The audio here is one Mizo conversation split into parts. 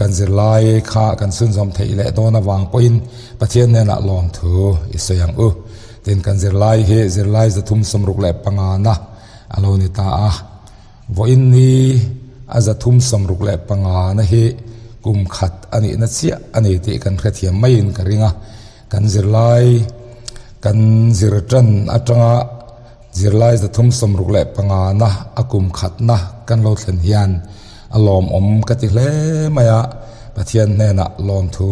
Kan zirlai kha kan chhunzawm theih leh dawn avang pawhin Pathian hnenah lawmthu i sawi ang u. Tin, kan zirlai hi zirlai 365 na a lo ni ta a. Vawiin ni a 365 na hi kum khat a nihna chiah a ni tih kan hrethiam maiin ka ring a. Kan zirlai kan zir tan atanga Zirlai 365 na a kum khatna kan lo thlen hian a lawmawm ka ti hle mai a, Pathian hnenah lawmthu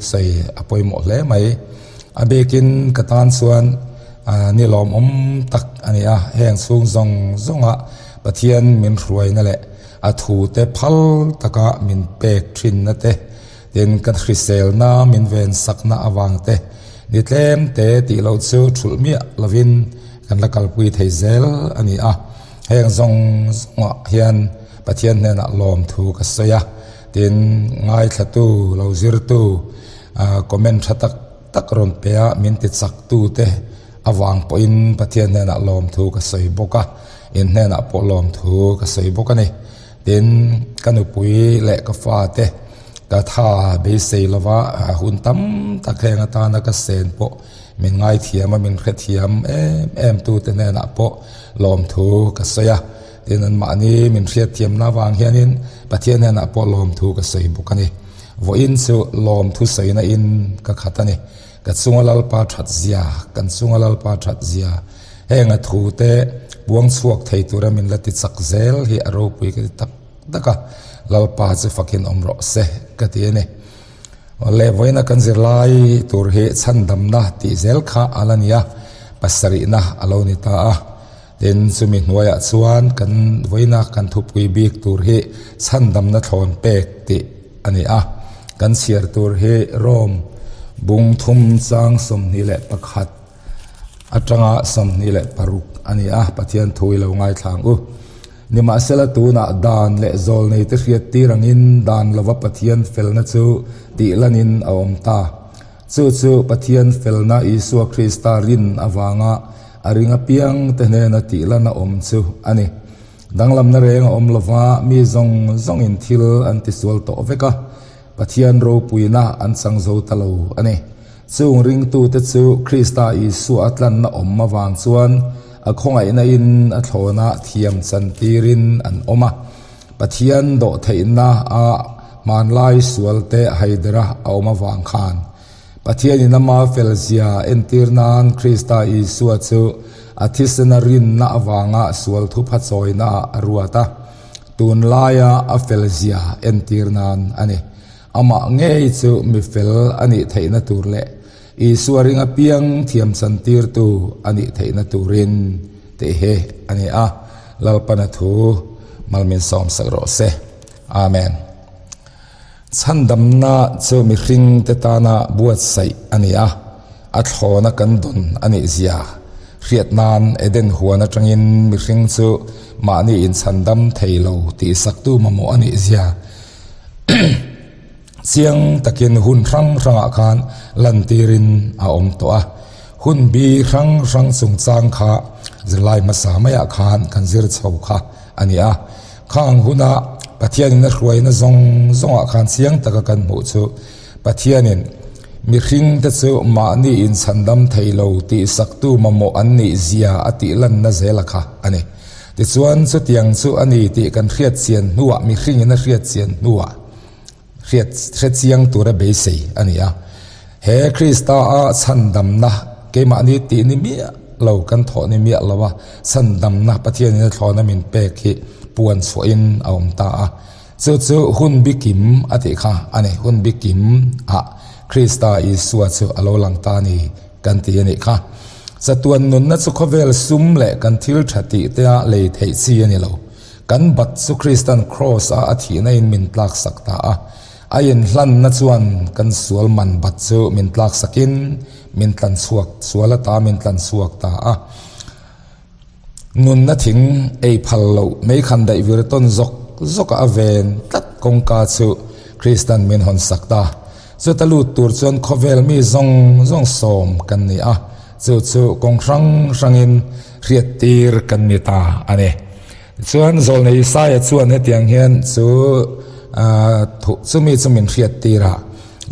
sawi a pawimawh hle mai. A bikin ka tan chuan ni lawmawm tak a ni a, heng chhung zawng zawnga Pathian min hruaina leh a thute phal taka min pek thinna te, Tin, ka hriselna min vensakna avang te, ni tlem te tih loh chu thulh miah lovin kan la kalpui thei zel a ni a. Heng zawng zawngah hian Pathian hnenah lawmthu ka sawi a, tin, ngaithlatu, lo zirtu, comment tha tak tak rawn pe a, min ti chaktu te avang pawhin Pathian hnenah lawmthu ka sawi bawk a, in hnenah pawh lawmthu ka sawi bawk a ni. Tin, ka nupui leh ka fate ka tha beisei lova hun tam tak heng atana ka sen pawh min ngaithiam a, min hrethiam em em tute hnenah pawh lawmthu ka sawi a. Tin, anmahni min hriatthiamna avang hianin Pathian hnenah pawh lawmthu ka sawi bawk a ni. Vawiin chu lawmthu sawina in ka khat a ni. Ka chunga Lalpa that zia, kan chunga Lalpa that zia. Heng a thu te buang chhuak thei tura min la ti chak zel hi a ropui ka ti tak tak a, Lalpa chu fakin awm rawh se ka ti a ni. Awle vawiina kan zirlai tur hi chhandamna tih zel kha a la ni a, pasarihna a lo ni ta a. Tin, chumi hnuaiah chuan kan vawiina kan thupui bik tur hi chhandamna thlawn pek tih a ni a. Kan chhiar tur hi Rome bung thum chang 21. Atanga 26 a ni a, Pathian thu i lo ngaithlang u. Nimahsela tunah dan leh zawlnei te hriat tir angin dan lova Pathian felna chu tih lanin a awm ta. Chu chu Pathian felna Isua Krista rin avanga a ring apiang te hnena tih lan a awm chu a ni. Danglamna reng a awm lova mi zawng zawngin thil an tisual tawh vek a, Pathian ropuina an chang zo ta lo a ni. Chung ringtute chu Krista Isua a tlanna awm avang chuan a khawngaihna in a thlawna thiam chantirin an awm a. Pathian dawhtheihna a hmanlai sualte haidera a awm avang khan Pathianin ama felzia entir nan Krista Isua chu a thisena rinna avanga sual thupha chawina ah a ruat a, tunlaia a felzia entir nan a ni. Amah ngei chu mi fel a nih theihna tur leh Isua ring apiang thiam chantirtu a nih theihna turin tih hi a ni a, Lalpana thu malmin sawm sak rawh se. Amen. Chhandamna chu mihringte tana buatsaih a ni a, a thlawna kan dawn a nih zia hriat nan Eden huan atangin mihring chu mahni inchhandam thei lo tih saktu mamawh a nih zia Chiang takin hun hrang hrangah khan lantirin a awm tawh a, hun bi hrang hrang chungchang kha zirlai hmasa maiah khan kan zir chho kha a ni a. Khang huna Pathianin a hruaina zawng zawngah khan chiang taka kan hmuh chu Pathianin mihringte chu mahni inchhandam thei lo tih saktu mamawh an nih zia a tih lanna zela kha a ni. Tichuan, chutiang chu a ni tih kan hriat chian hnuah, mihringin a hriat chian hnuah, hriat hre chiang tura beisei a ni a. He Krista a chhandamna keimahni tih ni miah lo, kan thawh ni miah lo a, chhandamna Pathianin a thlawna min pek hi puan chhuahin a awm ta a. Chu chu hun bikim a tih kha a ni, hun bikim ah Krista Isua chu a lo lang ta a ni kan ti a nih kha. Chatuan nunna chu khawvel sum leh kan thil tha tih te a lei theih chi a ni lo. Kan bat chu Kristan Kraws a a thihna in min tlak sak ta a. A inhlanna chuan kan sual man bat chu min tlak sakin min tlan chhuak, sual ata min tlan chhuak ta a. Nunna thing ei phal loh mei khan daih vir tawn zawk zawk a ven tlat kawngka chu Kristan min hawn sak ta. Chuta lut tur chuan khawvel mi zawng zawng sawm kan ni a, chu chu kawng hrang hrangin hriat tir kan ni ta a ni. Tichuan Zawlnei Isaia chuan hetiang hian chu. Chumi chu min hriat tir a,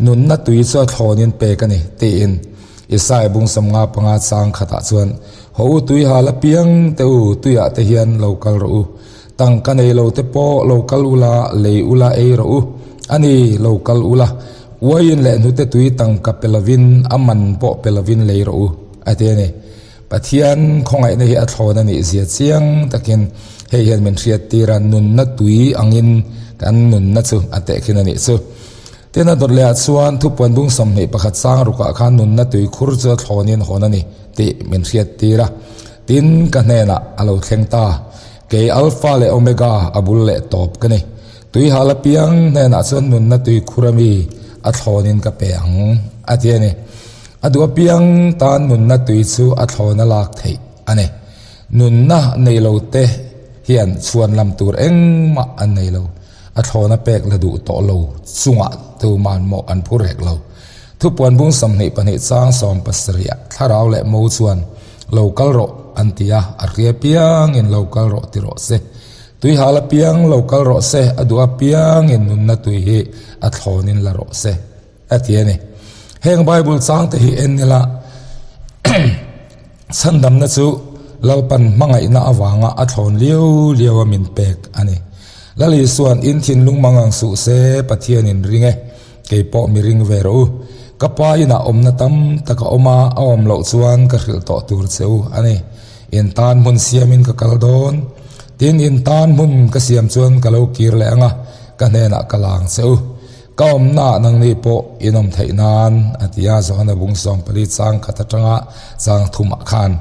nunna tui chu a thlawnin pek a ni, tiin Isaiah bung 55 chang khatah chuan, Haw u tui hal apiang te u, tuiah te hian lo kal rawh u. Tangka nei lo te pawh lo kal ula, lei ula ei rawh u. A ni, lo kal ula, uaiin leh hnute tui tangka pe lovin, a man pawh pe lovin lei rawh u, a ti a ni. Pathian khawngaihna hi a thlawn a nih zia chiang takin hei hian min hriat tir a, nunna tui angin kan nunna chu a tehkhin a nih chu. Tin, a dawt lehah chuan thupuan bung 21 chang rukah khan nunna tui khur chu a thlawnin hawn a ni tih min hriat tir a. Tin, ka hnenah a lo thleng ta. Kei Alpha leh Omega a bul leh tawp ka ni. Tui hal apiang hnenah chuan nunna tui khur ami a thlawnin ka pe ang, a ti a ni. A duh apiang tan nunna tui chu a thlawn a lak theih a ni. Nunna nei lo te hian chhuan lam tur engmah an nei lo. A thlawn a pek la duh tawh lo chungah tuman mawh an phu rek lo. Thupuan bung 22 chang 70 ah thlarau leh mo chuan lo kal rawh an ti a, a hria piangin lo kal rawh ti rawh se. Tui hal apiang lo kal rawh se, a duh apiangin nunna tui hi a thlawnin la rawh se, a ti a ni. Heng Bible changte hi en ila chhandamna chu Lalpan hmangaihna avanga a thlawn liau liau a min pek a ni. Lal Isua'n in thinlung mangang suh se Pathianin ring e, kei pawh mi ring ve rawh u. Ka pa inah awmna tam tak a awm a, a awm loh chuan ka hrilh tawh tur che u a ni. In tan hmun siamin ka kal dawn. Tin, in tan hmun ka siam chuan ka lo kir leh ang a, ka hnenah ka lang che u. Ka awmnaah nangni pawh in awm theih nan, a ti a, Johana bung 14 chang khat atanga chang thumah khan.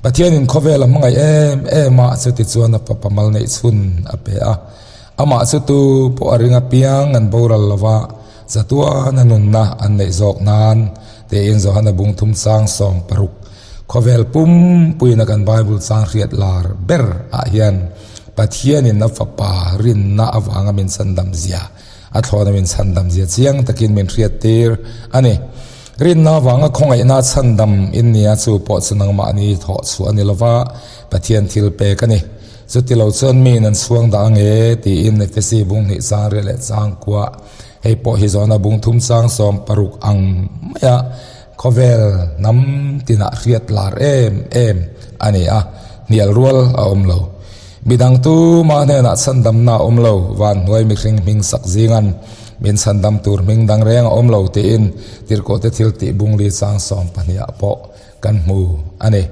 Pathianin khawvel a hmangaih em em a, chuti chuan a fapa mal neih chhun a pe a. Amah chu tu pawh a ring apiang an boral lo va, chatuan a nunna an neih zawk nan, tiin Johana bung thum chang 60. Khawvel pum puina kan Bible chang hriat lar ber ah hian Pathianin a fapa rinna avanga min chhandam zia, a thlawna min chhandam zia chiang takin min hriat tir a ni. Rinna avanga khawngaihna chhandam in nia chu pawh chu nangmahni thawh chhuah a ni lova, Pathian thil pek a ni. Chuti lo chuan miin an chhuang dah ange tiin Efesi bung hnih chang riah leh chang kuah hei pawh hi zawhna bung thum chang 60 ang maia Khawvel hnam tinah hriat lar em em a ni a, hnial rual a awm lo. Midang tuma hnenah chhandamna a awm lo, van hnuai mihring hming sak zingan min chhandam tur hming dang reng a awm lo tiin Tirhkohte thil tih bungli chang 12 ah pawh kan hmu a ni.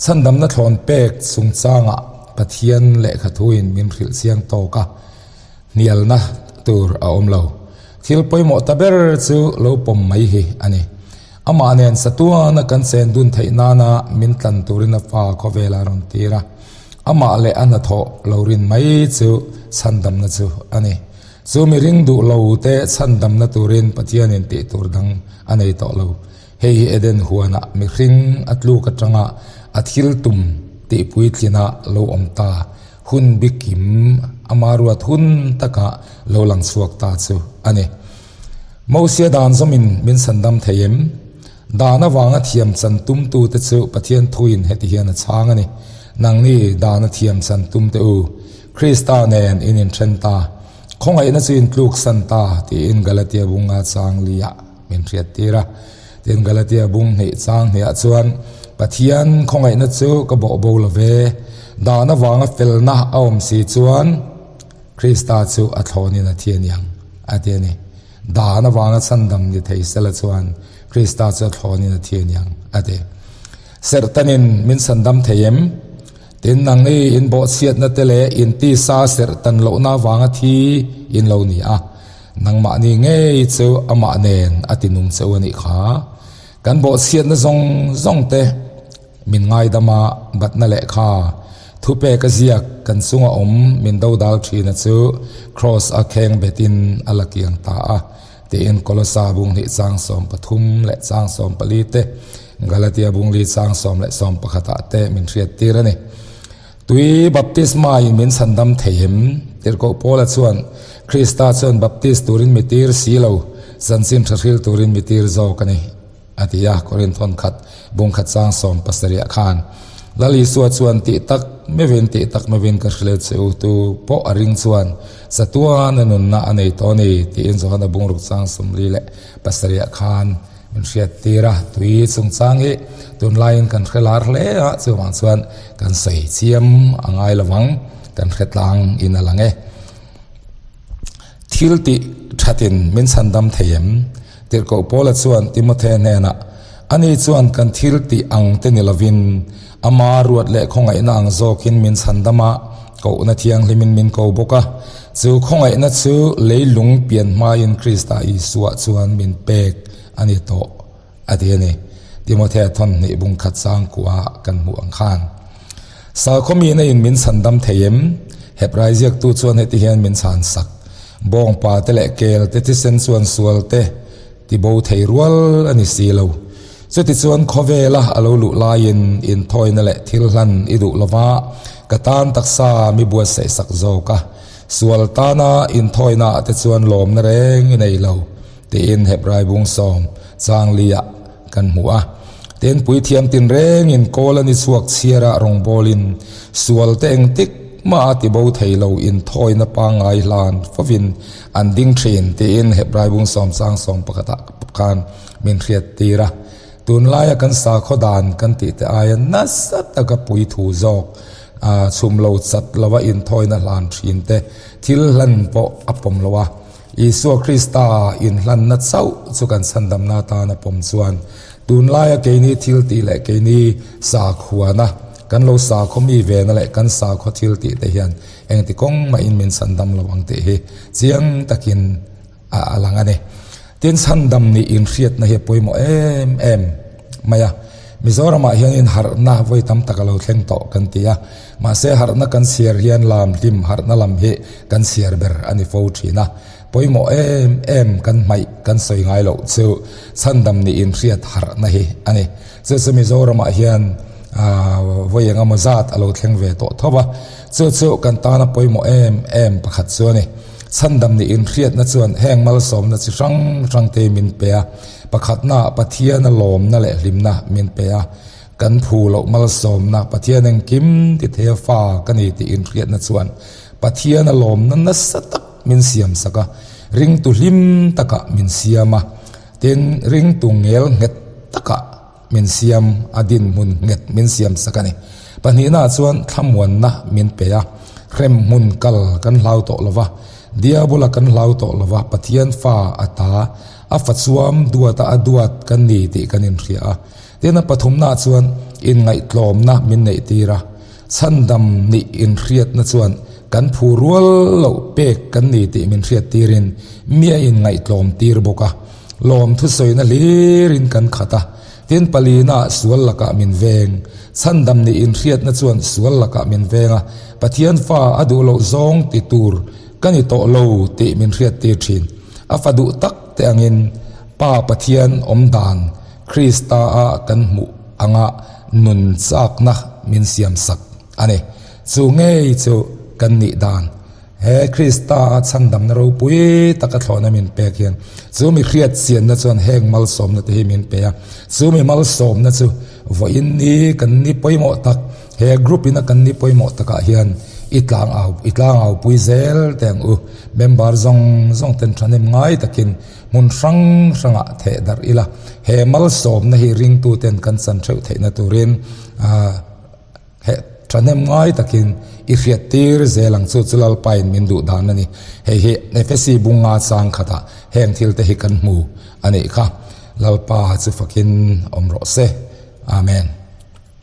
Chhandamna thlawn pek chungchangah Pathian lehkhathuin min hrilh chiang tawk a, hnialna tur a awm lo. Thil pawimawh ta ber chu lo pawm mai hi a ni. Amah nen satuana kan chen dun theih nana min tlan turin a fa khawvel a rawn tir a. Amah leh a hnathawh lo rin mai chu chhandamna chu a ni. Chu mi ring duh lo te chhandamna turin Pathianin tih tur dang a nei tawh lo. Hei hi Eden huanah mihring a tluk atanga a thil tum tih puitlina lo awm ta hun bikim ama ruat hun taka lo lang chhuak ta chu a ni. Mosia dan zawmin min sandam thei em? Dan avanga thiam chan tumtute chu Pathian thuin heti hian a chhang a ni, Nangni dana thiam chan tumte u, Krista nen in inthen ta, khawngaihna chu in tluksan ta, tiin Galatia bunga chang liah min hriat tir a. Tin, Galatia bung hnih chang hniah chuan, Pathian khawngaihna chu ka bawh bo lo ve, dan avanga felna a awm si chuan Krista chu a thlawnin a thi a niang, a ti a ni. Dan avanga chhandam ni thei sela chuan Krista chu a thlawnin a thi a niang, a ti. Serhtanin min chhandam thei em? Tin, nangni in bawhchhiatna te leh in tisa serhtan lohna avanga thi in lo ni a. Nangmahni ngei chu amah nen a ti nung che u a nih kha. Kan bawhchhiatna zawng zawng te min ngaidam a, batna lehkha, thupek a ziak kan chunga awm min dodal thina chu Kraws a kheng betin a la kiang ta a, tiin Kolosa bung hnih chang 13 leh chang 14 te, Galatia bung li chang 10 leh 11 ah te min hriattir a ni. Tui baptisma in min chhandam thei em? Tirhkoh Paula chuan, Krista chuan baptis turin mi tir si lo, chanchin tha hril turin mi tir zawk a ni, a ti a, Korinthon khat bung khat chang 17 khan. Lal Isua chuan tih tak meuhin tih tak meuhin ka hrilh che u tu pawh a ring chuan chatuana nunna a nei tawh a ni tiin Johana bungruk chang 40 leh pasarih ah khan min hriat tir a, tui chungchang hi tunlaiin kan hre lar hle a, chuvang chuan kan sawi chiam a ngai lo ang, kan hre tlang in a lang e. Thil tih thatin min chhandam thei em? Tirhkoh Paula chuan Timothea hnenah, Ani chuan kan thil tih ang te ni lovin, ama ruat leh khawngaihna ang zawkin min chhandam a, kohna thianghlimin min ko bawk a. Chu khawngaihna chu leilung pian hmain Krista Isua chuan min pek a ni tawh, a ti a ni. Timothea thawnhnih bungkhat sangkua kan hmuh ang khan. Salkhawmina in min chhandam thei em? Hebrai ziaktu chuan heti hian min chhan sak, Bawngpa te leh kel te thisen chuan sual te tibo thei rual a ni si lo. Chutichuan khawvela a lo luh laiin inthawina leh thil hlan i duh lova ka tan taksa mi buatsaih sak zawk a, sual tana inthawina ah te chuan lawmna reng i nei lo tiin Hebrai bung sawm changli-ah kan hmu a. Tin, puithiam tinrengin kawl a ni chhuak chhiara rawngbawlin sual te engtik mah a tibo thei lo inthawina pangngai hlan fovin an ding thin tiin Hebrai bung sawmchang sawm pakhatah khan min hriat tir a. Tunlaia kan sakhaw dan kan tih te aia nasa taka puithu zawk chhum lo chat lova inthawina hlan thin te thil hlan pawh a pawm lo a. Isua Krista inhlanna chauh chu kan chhandamna atan a pawm chuan tunlaia keini thil tih leh keini sakhuana kan lo sakhaw mi vena leh kan sakhaw thil tih te hian engti kawng mahin min chhandam lo ang tih hi chiang takin a lang a ni. Tin, chhandam nih inhriatna hi a pawimawh em em mai a. Mizoramah hianin harhna vawi tam tak a lo thleng tawh kan ti a, mahse harhna kan chhiar hian lam hlim harhna lam hi kan chhiar ber a ni fo thin a. Pawimawh em em kan hmaih kan sawi ngai loh chu chhandam nih inhriat harhna hi a ni. Chu chu Mizoramah hian vawi eng emaw zat a lo thleng ve tawh tho va, chu chu kan tana pawimawh em em pakhat chu a ni. Chhandam nih inhriatna chuan heng malsawmna chi hrang hrang te min pe a. Pakhatna, Pathiana lawmna leh hlimna min pe a. Kan phu loh malsawmna, Pathian engkim ti thei a fa ka ni tih inhriatna chuan Pathiana lawmna nasa tak min siam sak a, ringtu hlim takah min siam a, tin, ringtu ngel nghet takah min siam a, dinhmun nghet min siam sak a ni. Pahnihnaah chuan thlamuanna min pe a, hrem hmun kal kan hlau tawh lo va, Diabola kan hlau tawh lo va, Pathian fa a ta, a fa chuam duata a duat kan ni tih kan inhria a. Tin, a pathumnaah chuan inngaihtlawmna min neihtir a, chhandam nih inhriatna chuan kan phu rual loh pek kan ni tih min hriattirin mi a inngaihtlawmtir bawk a. Lawm thusawina hlirin kan khat a, tin palina sual lakah min veng. Chhandam nih inhriatna chuan sual lakah min veng a, Pathian fa a duh loh zawng ti tur ka ni tawh lo tih min hriattir thin. A fa duh tak te angin Pa Pathian awm dan Krista a kan hmuh anga nun chakna min siam sak a ni. Chu ngei chu kan nih dan. He Krista a chhandamna ropui taka thlawhna min pek hian chu mi hriat chianna chuan heng malsawmna te hi min pe a, chu mi malsawmna chu vawiin ni kan ni pawimawh tak, he group ina kan ni pawimawh takah hian i tlang au i tlang au pui zel teh ang u. Member zawng zawng ten thahnem ngai takin hmun hrang hrangah theh darh ila, he malsawmna hi ringtu ten kan chan theuh theihna turin ah Heh, thahnem ngai takin i hriat tir zel ang chu chu Lalpain min duh dan a ni. Hei hi Efesi bunga chang khatah heng thil te hi kan hmu a nih kha. Lalpa chu fakin awm rawh se. Amen.